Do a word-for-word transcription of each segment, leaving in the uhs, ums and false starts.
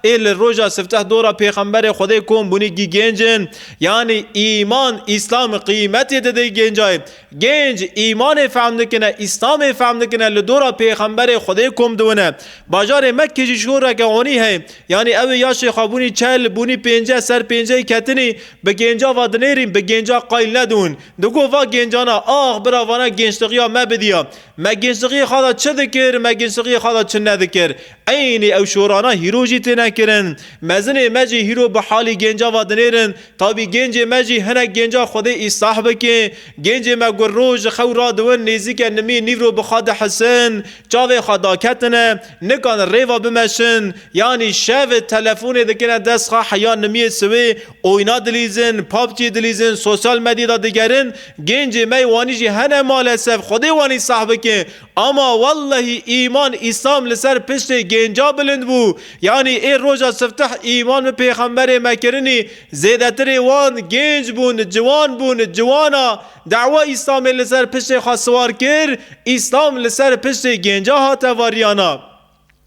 Ê li roja sifteh dora pêxemberê Xwedê kom bûnî gî gênc in. Yanî îman, Îslam qîmetê dide gêncayê. Gênc îmanê fehm dikine, Îslamê fehm dikine, li dora pêxemberê Xwedê kom diwine. Bajarê Mekkê jî şoreke honî heye. Yanî ew ê ya şêxabûnî çel, bûnî pênce ser pênceyê ketinî, bi gênca va dinêrîn, bi gênca qayl nedûn. Digo va gêncana, ax bira vana gênçlixiya me bidiya. Me gênçlixiyê xwe de çi dikir, me gênçlixiyê xwe de çi nedikir. Eynî ew şorana hîro jî têne kirin. Mezinê me jî hîro bi halî gênca va dinêrin. Tabî gêncê me jî hinek gênca Xwedê îslah bike. Gêncê me gur roj ji xew radiwin nêzîke nimî nîvro bi xwe dihisin. Çavê xwe daketine, nikan rêva bimeşin. Yanî şev telefonê dikine dest xwe heya nimiyê siwê, oyna dilîzin, PUBG dilîzin, sosyal medyada digerin. Gêncê me yê wanî jî hene malesef, Xwedê wanî sah bike. Ama wellehî îman, Îslam li ser piştê gênca bilind bû. Yanî ê roja sifteh îman bi pêxemberê me kirinî, zêdetirê wan gênc bûn, ciwan bûn, ciwana dawa Îslamê li ser piştê xwe siwar kir, Îslam li ser piştê gênca hate variyana.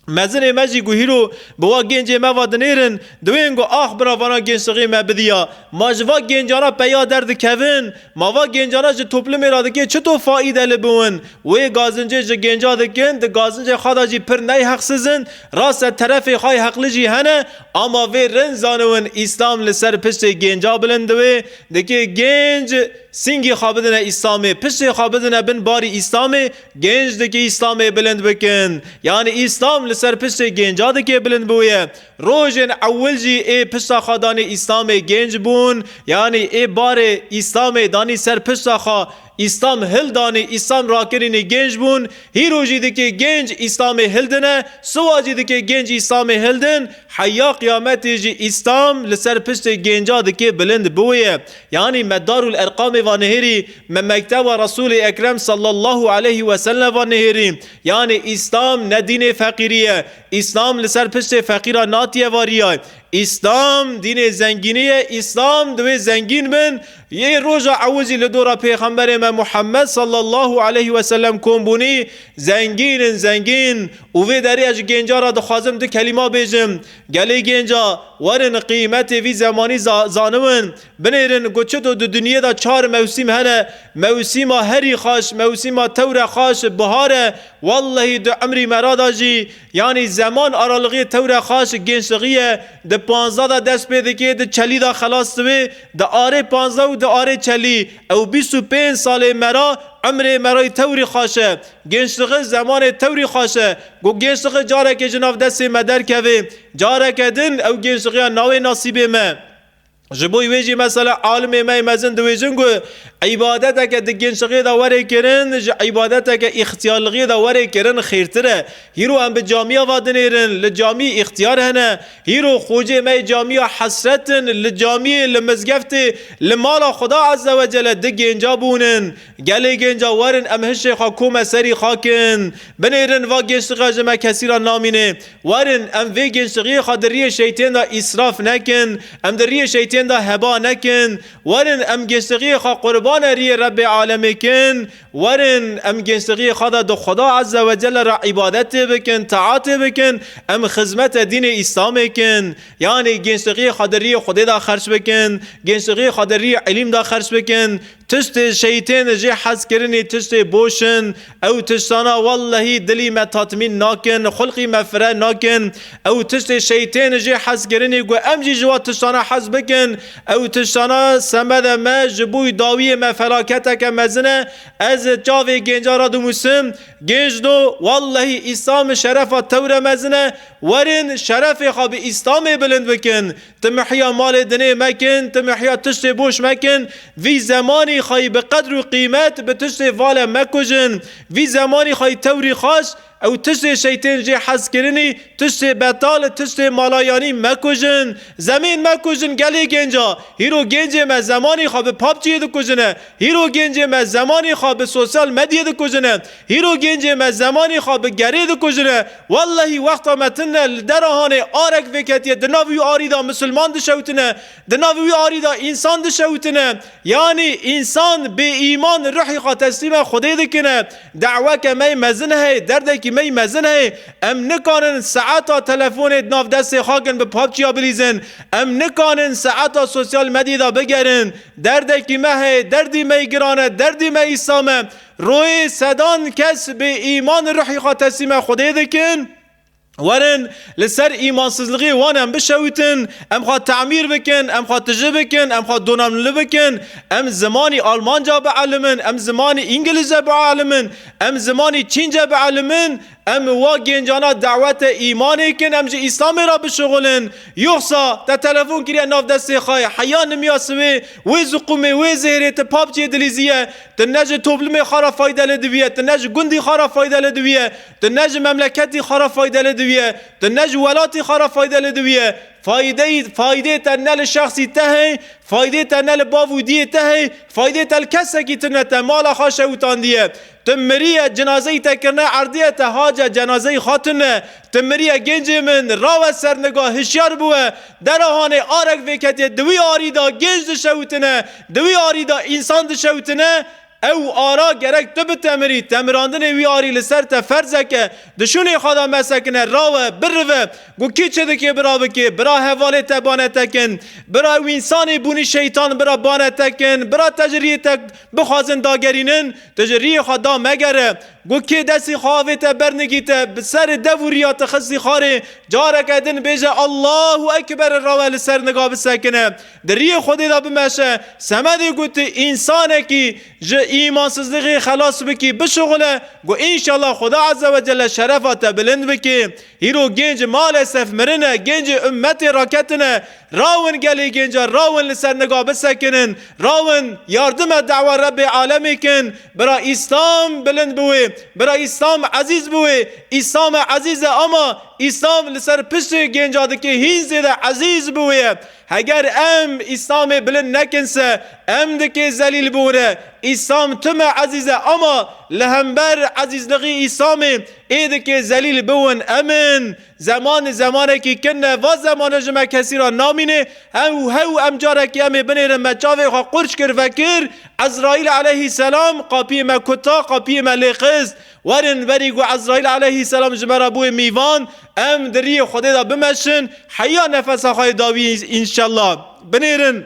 Mezinê me jî ku hîro bi wa gêncê me va dinêrin, diwên ku ax bira vana gênçlixê me bidiya. Ma ji va gêncana peya derdikevin, ma va gêncana ji toplumê re dike çito faîde li biwin? Wê gazincê ji gênca dikin, di gazincê xwe de jî pir ney heqsiz in, rast e terefê xwe yê heqlî jî hene, ama vê rind zaniwin Îslam li ser piştê gênca bilind diwê, dike gênc singî xwe bidine Îslamê, piştê xwe bidine bin barî Îslamê, gênc dike Îslamê bilind bikin. Yanî Îslam li ser piştê gênca dike bilind bûye. Rojên ewil jî ê pişta xwe danî Îslamê gênc bûn. Yanî ê barê Îslamê danî ser pişta xwe, Îslam hildanî, Îslam rakirînî gênc bûn. Hîro jî dike gênc Îslamê hildine, siwa jî dike gênc Îslamê hildin. Heya qiyametê jî Îslam li ser piştê gênca dike bilind bûye. Yanî me Darul Erqamê va nihêrî, me mekteba Resûlê Ekrem sallallahu aleyhi ve sellem va nihêrî. Yanî Îslam ne dînê feqîrî ye. Îslam li ser piştê feqîra natiye variyay. Îslam dînê zengînî ye. Îslam divê zengîn bin. Yê roja ewil jî li dora pêxemberê me Muhammed sallallahu aleyhi ve sellem kom bûnî, zengîn in, zengîn. Û vê derê ez ji gênca re dixwazim du kelîma bêjim. Gelê gênca, werin qîmetê vî zemanî za-, zaniwin. Binêrin ku çito di dinyê de çar mewsîm hene. Mewsîma herî xaş, mewsîma tewre xaş, bihar e. Wellehî di emrî me ra de jî, yanî zeman aralixê tewre xaş gênçlixî ye. Di panzdeh de dest pê dike, di çelî de xelas dibê, di arê panzdeh û di arê çelî. Ew bîst û pênc salê me ra, emrê me ra yî tewrî xaş e. Gênçlixî zemanê tewrî xaş e. Ku gênçlixî careke ji nav destê me derkeve, careke din ew gênçlixiya nawê nasîbê me. Ji bo wê jî mesela alimê me yê mezin dibêjin ku îbadeteke di gençlixê de were kirin, ji îbadeteke îxtiyarlixê de were kirin xêrtir e. Hîro em bi camiya va dinêrin, li camî îxtiyar hene. Hîro xocê me yê camiya hesret in, li camiyê, li mizgeftê, li mala Xuda Azze ve Celle di genca bûnin. Gelê genca werin em hişê xwe kome serî xakin. Binêrin va gençlixa ji me kesî re namîne. Werin em vê gençlixiyê xwe di riyê şeytên de îsraf nekin. Em di riyê şeytên de heba nekin. Werin em gençlixiyê xwe qurbane riyê Rebbê alemê kin. Werin em gençlixiyê xwe de di Xuda Azze ve Celle re îbadetê bikin, taatê bikin. Em xizmete dînê Îslamê kin. Yanî gençlixiyê xwe di riyê Xwedê de xerç bikin. Gençlixiyê xwe di riyê ilîm de xerç bikin. Tiştê şeytên jê hez kirinî tiştê boş in. Ew tiştana wellehî dilî me tatmîn nakin, xulqî me fire nakin. Ew tiştê şeytên jê hez kirinî ku em jî ji wa tiştana hez bikin. Ew tiştana semede me ji bo dawiyê me felaketeke mezin e. Ez çavê genca re dimûsim. Genç do, wellehî Îslam şerefa tewre mezin e. Werin şerefê xwe bi Îslamê bilind bikin. Timihiya malê dinê mekin, timihiya tiştê boş mekin. Vî zemanî xwe yî bi qedr û qîmet bi tiştê vale mekujin. Vî zemanî xwe yî tewrî xaş, ew tiştê şeytên jê hez kirinî, tiştê betal, tiştê malayanî mekujin. Zemên mekujin gelê genca. Hîro gencê me zemanî xwe bi PUBG'yê dikujine. Hîro gencê me zemanî xwe bi sosyal medyê dikujine. Hîro gencê me zemanî xwe bi gerê dikujine. Wellehî wexta me tune li dera hanê arek vêketiye, di nav wî arî de misilman dişewitine, di nav wî arî de însan dişewitine. Yanî însan bê îman ruhî xwe teslîme Xwedê dikine. Daweke me yê mezin heye, derdekî me yî mezin heye. Em nikanin saeta telefonê di nav destê xwe kin bi PUBG'ya bilîzin. Em nikanin saeta sosyal medyê de bigerin. Derdekî me heye, derdî me yî giran e, derdî me Îslam e. Royê sedan kes bi îman ruhî xwe teslîme Xwedê dikin. Werin li ser îmansizlixê wan em bişewîtin, em xwe temîr bikin, em xwe tije bikin, em xwe donanimli bikin, em zimanî almanca bielimin, em zimanî îngilîze bielimin, em zimanî çînce bielimin, em wa gencana dawete îmanê kin, em ji Îslamê re bişixulin. Yoxsa te telefon kiriye nav destê xwe ye, heya nimiya sibê, wê ziqûmê, wê zêrê ti PUBG'ê dilîziye, tu ne ji toplumê xwe re fayde li diviye, tu ne ji gundî xwe re fayde li diviye, tu ne ji memleketî xwe re fayde li diviye, tu ne ji welatî xwe re fayde li diviye. Faydeyî, faydê te ne li şexsî te hey, faydê te ne li bav û diyê te hey, faydê te li kesekî tune te mala xwe şewtandiye. Tu miriye, cinazeyî te kirine erdiye, te hace cenazeyî xwe tune. Tu miriye, gencê min, rawe ser niga, hişyar biwe. Dera hanê arek vêketiye, di wî arî de genc dişewitine, di wî arî de însan dişewitine. Ew ara gerek tu bitemirî, temirandinê wî arî li ser te ferzek e. Di şûnê xwe de mesekine, rawe, birive. Gu kî çi dikê bira bikê, bira hevalê te bane te kin. Bira ew însanê bûnî şeytan bira bane te kin. Bira te ji riyê te bixwazin dagerînin, tu ji riyê xwe da megere. Gu kê destî xwe avê te bernigîte, bi serê dev û riya te xistî xwarê, careke din bêje Allahu Ekber, rawe li ser niga bisekine. Di riyê Xwedê de bimeşe. Semedê got, însanekî ji îmansizlixê xelas bikî, bişuxule, got, înşallah Xweda Azze ve Celle şerefa te bilind bikê. Hîro genc maalesef mirine, gencê ummetê raketine. Rawin gelê genca, rawin li ser niga bisekinin. Rawin yardime dawa Rebbê alemê kin. Bira Îslam bilind biwê, bira Îslam ezîz biwê. Îslam e ezîz e ama Îslam li ser piştê genca dikê hîn zêde ezîz biwê ye. Heger em Îslamê bilind nekin se, em dikê zelîl biwre. Îslam tim e ezîz e ama li hember ezîzlixî Îslamê ê dikê zelîl biwin. Emin zeman zemanekî kin e, va zemane ji me kesî re namîne. Hew hew em carekî em ê binêrin, me çavê xwe qurç kir vekir. Ezraîl aleyhîselam qapiyê me kuta, qapiyê me lê xist. Werin berî ku Ezraîl aleyhîselam ji me re bûye mîvan, em di riyê Xwedê de bimeşin, heya nefesa xwe yê dawî înşellah. Binêrin.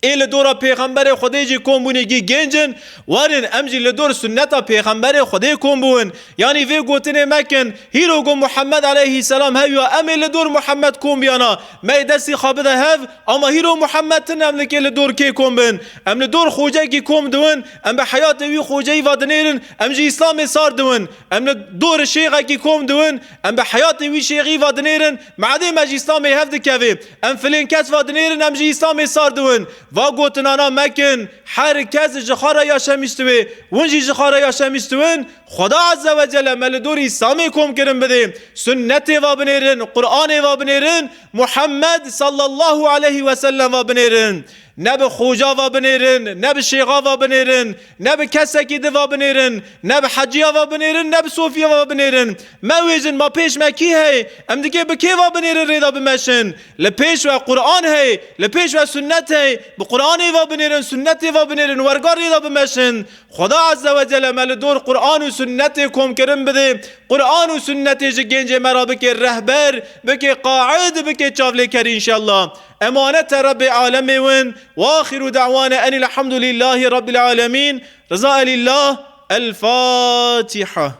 Ê li dora pêxemberê Xwedê jî kom bûnî gî genc in, werin em jî li dor sunneta pêxemberê Xwedê kom biwin. Yanî vê gotinê mekin, hîro ku Muhammed aleyhîselam hewiya, em ê li dor Muhammed kom biyana, me yê destî xwe bide hev, ama hîro Muhammed tine, em nikê li dor kê kom bin? Em li dor xocekî kom diwin, em bi heyatê wî xoceyî va dinêrin, em ji Îslamê sar diwin. Em li dor şêxekî kom diwin, em bi heyatê wî şêxî va dinêrin, madê me ji Îslamê hev dikevê. Em filên kes va dinêrin, em ji Îslamê sar diwin. Va gotinana mekin, her kes ji xwe re yaşemiş diwê, win jî ji xwe re yaşemiş diwin. Xweda Azze ve Celle me li dor Îslamê kom kirin bidê. Sunnetê va binêrin, Qur'anê va binêrin, Muhammed sallallahu aleyhi ve sellem va binêrin. Ne bi xoca va binêrin, ne bi şêxa va binêrin, ne bi kesekî di va binêrin, ne bi heciya va binêrin, ne bi sofiya va binêrin. Me wêjin, ma pêş me kî hey? Em dikê bi kê va binêrin rê de bimeşin? Li pêş we Qur'an hey, li pêş we sunnet hey. Bi Qur'anê va binêrin, sunnetê va binêrin, werga rê de bimeşin. Xweda Azze ve Celle me li dor Qur'an û sunnetê kom kirin bidê. Qur'an û sunnetê ji gencê me re bike rehber, bike qaid, bike çavlêker înşellah. Emanete Rebbê alemê win. Wa axiru da'wana enil hamdulillahî Rabbil alemin. Riza elillah. El Fatiha.